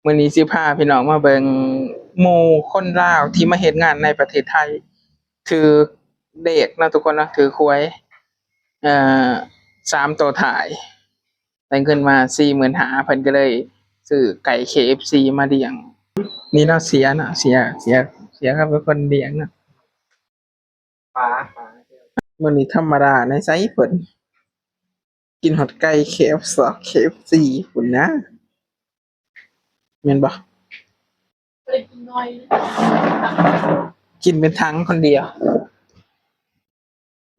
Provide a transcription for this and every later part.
ມື້ນີ້ຊິພາພີ່ນ້ອງມາເບິ່ງໝູ່ຄົນລາວທີ່ມາເຮັດງານໃນປະເທດໄທ ຖືກເລກເນາະທຸກຄົນເນາະ ຖືກຫວຍ ເອີ ສາມໂຕທ້າຍ ໄດ້ເງິນມາສີ່ໝື່ນຫ້າ ເພິ່ນກໍເລີຍຊື້ໄກ່ ເຄເອັຟຊີ ມາລ້ຽງ. ນີ້ເນາະ ເສຍເນາະ ເສຍ ເສຍ ເສຍເຂົາເປັນຄົນລ້ຽງເນາະ. ປາ ປາ ມື້ນີ້ທຳມະດາໃນໃສເພິ່ນ ກິນຮອດໄກ່ ເຄເອັຟຊີ ເຄເອັຟຊີ ພຸ້ນນະ ແມ່ນບໍ່? ບໍ່ໄດ້ກິນໜ້ອຍ ກິນເປັນຖັງຄົນດຽວ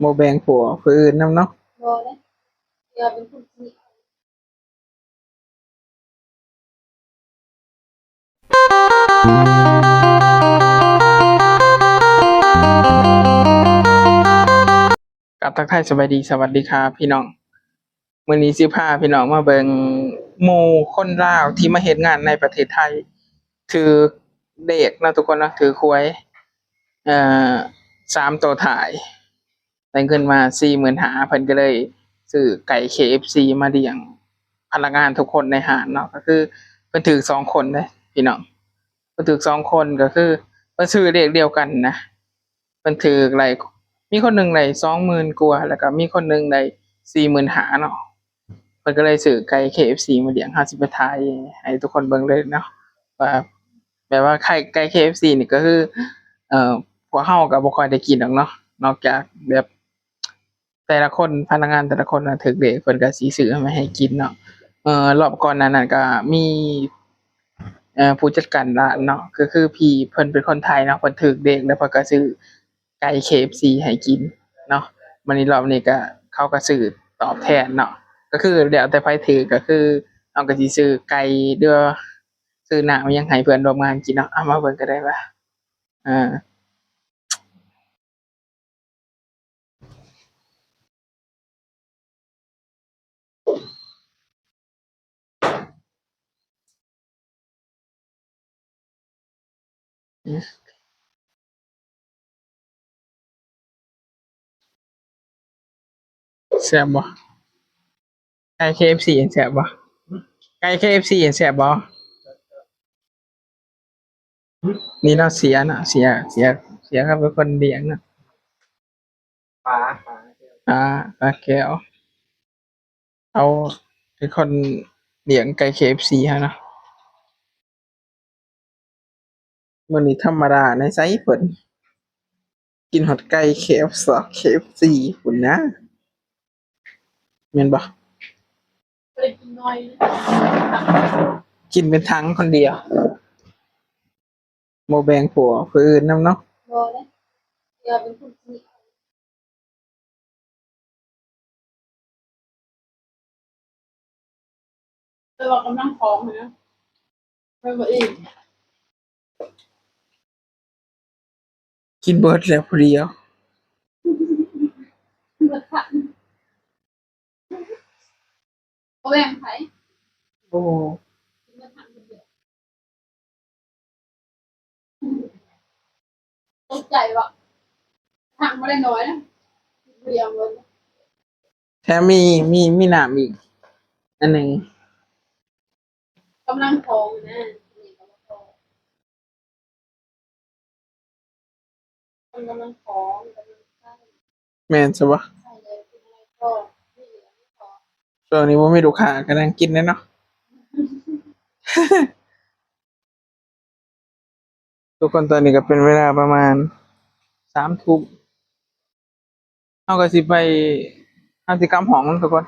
ບໍ່ແບ່ງພວກຜູ້ອື່ນນຳເນາະ. ບໍ່ເດ້ ເປັນຄົນກິນ ກາບທັກທາຍສະບາຍດີ ສະຫວັດດີຄັບພີ່ນ້ອງ. ມື້ນີ້ຊິພາພີ່ນ້ອງມາເບິ່ງໝູ່ຄົນລາວທີ່ມາເຮັດງານໃນປະເທດໄທ ຖືກເລກເນາະທຸກຄົນເນາະ ຖືກຫວຍ ເອີ ສາມໂຕທ້າຍ ໄດ້ເງິນມາສີ່ໝື່ນຫ້າ ເພິ່ນກໍເລີຍຊື້ໄກ່ ເຄເອັຟຊີ ມາລ້ຽງພະນັກງານທຸກຄົນໃນຮ້ານເນາະ. ກໍຄືເພິ່ນຖືກສອງຄົນເດ້ພີ່ນ້ອງ ເພິ່ນຖືກສອງຄົນ ກໍຄືເພິ່ນຊື້ເລກດຽວກັນນະ ເພິ່ນຖືກໄດ້ ມີຄົນໜຶ່ງໄດ້ສອງໝື່ນກວ່າ ແລ້ວກໍມີຄົນໜຶ່ງໄດ້ສີ່ໝື່ນຫ້າເນາະ. ເພິ່ນກໍເລີຍຊື້ໄກ່ ເຄເອັຟຊີ ມາລ້ຽງ. ເຮົາຊິໄປຖ່າຍໃຫ້ທຸກຄົນເບິ່ງເລີຍເນາະ ວ່າ ແບບວ່າໄກ່ ໄກ່ ເຄເອັຟຊີ ນີ້ກໍຄື ເອີ ພວກເຮົາກໍບໍ່ຄ່ອຍໄດ້ກິນດອກເນາະ ນອກຈາກແບບ ແຕ່ລະຄົນ ພະນັກງານແຕ່ລະຄົນນະຖືກເລກ ເພິ່ນກໍຊິຊື້ມາໃຫ້ກິນເນາະ. ເອີ ລອບກ່ອນໜ້ານັ້ນກໍມີ ເອີ ຜູ້ຈັດການຮ້ານເນາະ ກໍຄືພີ່ເພິ່ນເປັນຄົນໄທເນາະ ເພິ່ນຖືກເລກ ແລ້ວເພິ່ນກໍຊື້ໄກ່ ເຄເອັຟຊີ ໃຫ້ກິນເນາະ. ບັດນີ້ລອບນີ້ກໍ ເຂົາກໍຊື້ຕອບແທນເນາະ ກໍຄືແລ້ວແຕ່ໃຜຖືກ ກໍຄືເຮົາກໍຊິຊື້ໄກ່ ຫຼືວ່າຊື້ນ້ຳຫຍັງໃຫ້ເພື່ອນຮ່ວມງານກິນເນາະ. ເອົາ ມາເບິ່ງກໍໄດ້ວ່າ ເອີ ແຊບບໍ່? ໄກ່ ເຄເອັຟຊີ ແຊບບໍ່? ໄກ່ ເຄເອັຟຊີ ແຊບບໍ່? ນີ້ເນາະ ເສຍເນາະ ເສຍ ເສຍ ເສຍເຂົາເປັນຄົນລ້ຽງເນາະ. ປາ ປາ ປາ ປາແກ້ວ ເອົາ ເປັນຄົນລ້ຽງໄກ່ ເຄເອັຟຊີ ໃຫ້ເນາະ. ມື້ນີ້ທຳມະດາໃນໃສເພິ່ນ ກິນຮອດໄກ່ ເຄເອັຟຊີ ເຄເອັຟຊີ ພຸ້ນນະ ແມ່ນບໍ່? ບໍ່ໄດ້ກິນໜ້ອຍ ກິນເປັນຖັງຄົນດຽວ ບໍ່ແບ່ງພວກຜູ້ອື່ນນຳເນາະ. ບໍ່ເດ້ ເປັນຄົນກິນ ແຕ່ວ່າກຳລັງທ້ອງຫັ້ນນະ ແມ່ນບໍ່ອີກ ກິນເບິດແລ້ວຜູ້ດຽວ ເບິດຄັກ ບໍ່ແບ່ງໃຜ ໂອ້ ກິນເບິດທັງຄົນດຽວ. ຕົກໃຈບໍ່? ຖັງບໍ່ໄດ້ໜ້ອຍນະ ດຽວເບິດ ແຖມມີ ມີ ມີນ້ຳອີກອັນໜຶ່ງ ກຳລັງທ້ອງນະ ກຳລັງທ້ອງ ກຳລັງໄສ້ ແມ່ນຊະບໍ່? ໃຊ່ແລ້ວ ກິນອະໄລກໍ ຊ່ວງນີ້ບໍ່ມີລູກຄ້າກໍນັ່ງກິນແຫຼະເນາະ ທຸກຄົນ ຕອນນີ້ກໍເປັນເວລາປະມານສາມທຸ່ມ ເຮົາກໍຊິໄປ ເຮົາຊິກັບຫ້ອງທຸກຄົນ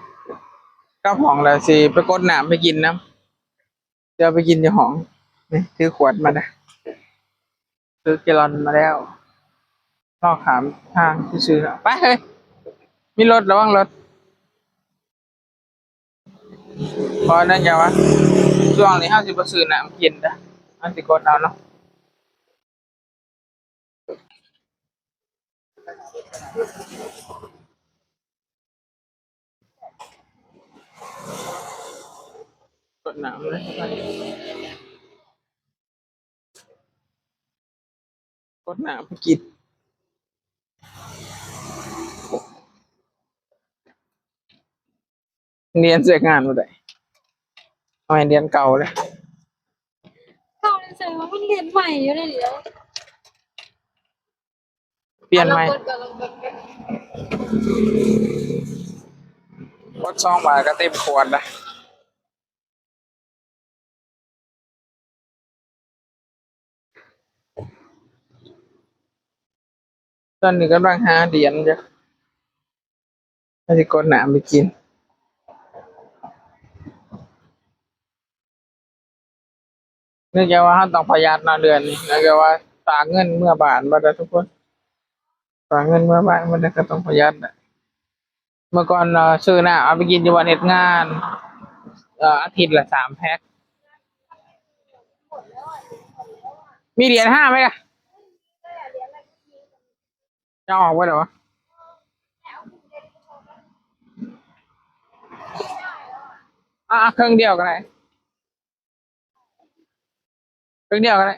ກັບຫ້ອງແລ້ວຊິໄປກົດນ້ຳໄປກິນນຳ ຊິເອົາໄປກິນຢູ່ຫ້ອງ ນີ້ ຖືຂວດມາແລ້ວ ຖືແກລອນມາແລ້ວ ລໍຂ້າມທາງຊື່ໆ ໄປເຮີ້ຍ ມີລົດ ລະວັງລົດ. ເພາະນັ້ນຫຍັງວະ ຊ່ວງນີ້ເຮົາຊິບໍ່ຊື້ນ້ຳກິນເດີ້ ເຮົາຊິກົດເອົາເນາະ ກົດນ້ຳເລີຍ. ກົດນ້ຳກິນ ຮຽນໃຊ້ງານບໍ່ໄດ້ ເອົາໃຫ້ຮຽນເກົ່າເລີຍ ແສດງວ່າມັນເຮັດໃໝ່ຢູ່ໃນນີ້ແຫຼະ. ປ່ຽນໃໝ່. ກົດສອງບາດກໍເຕັມຂວດລະ. ຕອນນີ້ກຳລັງຫາຫຼຽນຢູ່ ວ່າຊິກົດນ້ຳໄປກິນ. ເນື່ອງຈາກວ່າເຮົາຕ້ອງປະຢັດເນາະ ເດືອນນີ້ ເນື່ອງຈາກວ່າຕາກເງິນເມືອບ້ານໝົດແລ້ວທຸກຄົນ ຕາກເງິນເມືອບ້ານໝົດແລ້ວ ກໍຕ້ອງປະຢັດແຫຼະ. ເມື່ອກ່ອນ ເອີ ຊື້ນ້ຳເອົາໄປກິນຢູ່ບ່ອນເຮັດງານ ເອີ ອາທິດລະສາມແພັກ. ມີຫຼຽນຫ້າໄໝລະ? ຈະອອກບໍ່ໄດ້ວະ? ອ່າ ເຄິ່ງດຽວກໍໄດ້ ເຄິ່ງດຽວກໍໄດ້.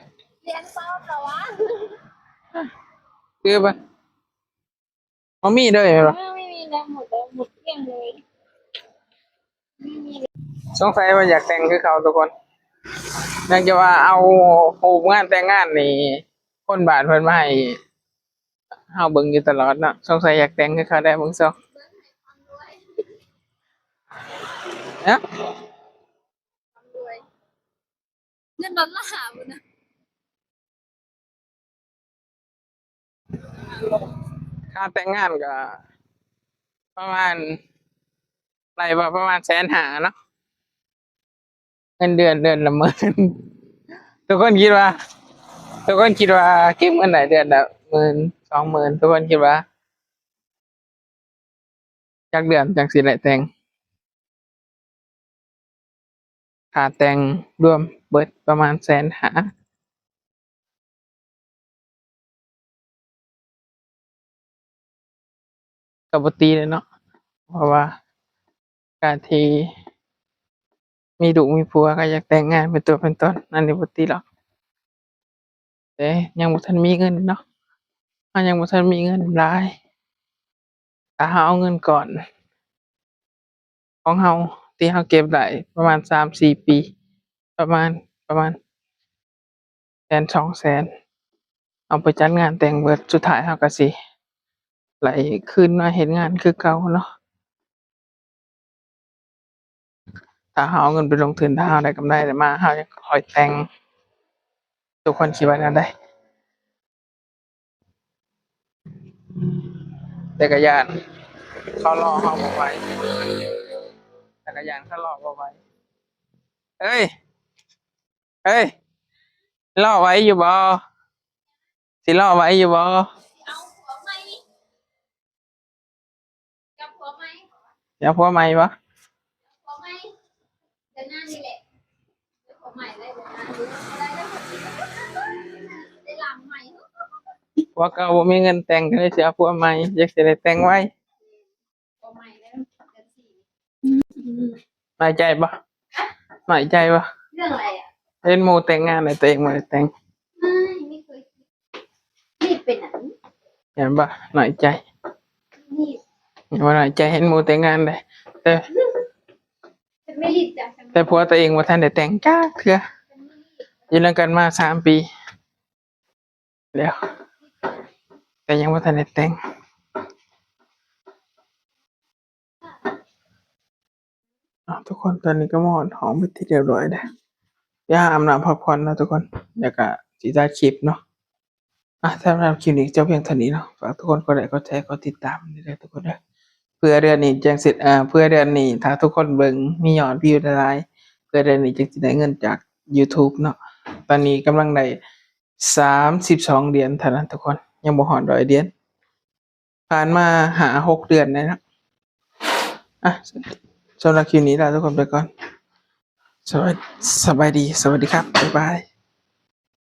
ຖືໄປ ບໍ່ມີເລີຍແມ່ນບໍ່? ເອີ ບໍ່ມີແລ້ວ ໝົດແລ້ວ ໝົດກ້ຽງເລີຍ. ສົງໄສວ່າຢາກແຕ່ງຄືເຂົາທຸກຄົນ ເນື່ອງຈາກວ່າເອົາຮູບງານແຕ່ງງານນີ້ ຄົນບ້ານເພິ່ນມາໃຫ້ ເຮົາເບິ່ງຢູ່ຕະຫຼອດເນາະ. ສົງໄສຢາກແຕ່ງຄືເຂົາໄດ໋ເບິ່ງຊະ. ເອີ ເງິນດອນລາພຸ້ນນະ. ຄ່າແຕ່ງງານກໍປະມານ ໄດ້ປະມານແສນຫ້າເນາະ. ເງິນເດືອນເດືອນລະໝື່ນ. ທຸກຄົນຄິດວ່າ ທຸກຄົນຄິດວ່າເກັບເງິນໄດ້ເດືອນລະໝື່ນ ສອງໝື່ນ ທຸກຄົນຄິດວ່າຈັກເດືອນຈັ່ງຊິໄດ້ແຕ່ງ? ຄ່າແຕ່ງລວມເບິດປະມານແສນຫ້າ. ກໍບໍ່ຕິເລີຍເນາະ ເພາະວ່າການທີ່ມີລູກມີຜົວກໍຢາກແຕ່ງງານເປັນຕົວເປັນຕົນ ອັນນີ້ບໍ່ຕິດອກ ແຕ່ຍັງບໍ່ທັນມີເງິນເນາະ ເຮົາຍັງບໍ່ທັນມີເງິນຫຼາຍ. ຖ້າເຮົາເອົາເງິນກ້ອນຂອງເຮົາທີ່ເຮົາເກັບໄດ້ປະມານສາມສີ່ປີ ປະມານ ປະມານແສນສອງແສນ ເອົາໄປຈັດງານແຕ່ງເບິດ ສຸດທ້າຍເຮົາກໍຊິໄດ້ຄືນມາເຮັດງານຄືເກົ່າເນາະ. ຖ້າເຮົາເອົາເງິນໄປລົງທຶນ ຖ້າເຮົາໄດ້ກຳໄລມາ ເຮົາຈັ່ງຄ່ອຍແຕ່ງ. ທຸກຄົນຄິດວ່າແນວໃດ? ແຕ່ກໍຢ້ານເຂົາລໍເຮົາບໍ່ໄຫວ ແຕ່ກໍຢ້ານເຂົາລໍບໍ່ໄຫວ. ເອີຍ ເອີຍ ລໍໄຫວຢູ່ບໍ່? ຊິລໍໄຫວຢູ່ບໍ່? ເອົາຜົວໃໝ່ບໍ່? ຜົວໃໝ່ ເດືອນໜ້ານີ້ແຫຼະ ຜົວໃໝ່ໄດ້ ເດືອນໜ້ານີ້ໄດ້ ໄດ້ຫຼັງໃໝ່. ຜົວເກົ່າບໍ່ມີເງິນແຕ່ງ ກໍເລີຍຊິເອົາຜົວໃໝ່ ຢາກຊິໄດ້ແຕ່ງໄວ. ໜ້ອຍໃຈບໍ່? ໜ້ອຍໃຈບໍ່? ເລື່ອງອະໄລອະ? ເຫັນໝູ່ແຕ່ງງານແລ້ວ ຕົວເອງບໍ່ໄດ້ແຕ່ງ. ເຫັນບໍ່? ໜ້ອຍໃຈ. ບໍ່ໜ້ອຍໃຈ ເຫັນໝູ່ແຕ່ງງານແລ້ວ ແຕ່ ແຕ່ຜົວຕົວເອງບໍ່ທັນໄດ້ແຕ່ງຈັກເທື່ອ ຢູ່ນຳກັນມາສາມປີ ແລ້ວ ແຕ່ຍັງບໍ່ທັນໄດ້ແຕ່ງ. ເອົາ ທຸກຄົນ ຕອນນີ້ກໍມາຮອດຫ້ອງເປັນທີ່ຮຽບຮ້ອຍແລ້ວ ດຽວອາບນ້ຳພັກຜ່ອນເນາະທຸກຄົນ ແລ້ວກໍຊິຕັດຄລິບເນາະ. ອ່ະ ສຳລັບຄລິບນີ້ຈົບພຽງເທົ່ານີ້ເນາະ ຝາກທຸກຄົນກົດໄລກົດແຊກົດຕິດຕາມແດ່ທຸກຄົນເດີ ເພື່ອເດືອນນີ້ຈັ່ງຊິ ເອີ ເພື່ອເດືອນນີ້ ຖ້າທຸກຄົນເບິ່ງມີຍອດວິວຫຼາຍໆ ເພື່ອເດືອນນີ້ຈຶ່ງຊິໄດ້ເງິນຈາກ YouTube ເນາະ. ຕອນນີ້ກຳລັງໄດ້ ສາມສິບສອງຫຼຽນເທົ່ານັ້ນທຸກຄົນ ຍັງບໍ່ຮອດຮ້ອຍຫຼຽນ ຜ່ານມາຫ້າຫົກເດືອນແລ້ວເນາະ. ອ່ະ ສຳລັບຄລິບນີ້ລາທຸກຄົນໄປກ່ອນ ສະບາຍ ສະບາຍດີ ສະຫວັດດີຄັບ ບາຍບາຍ.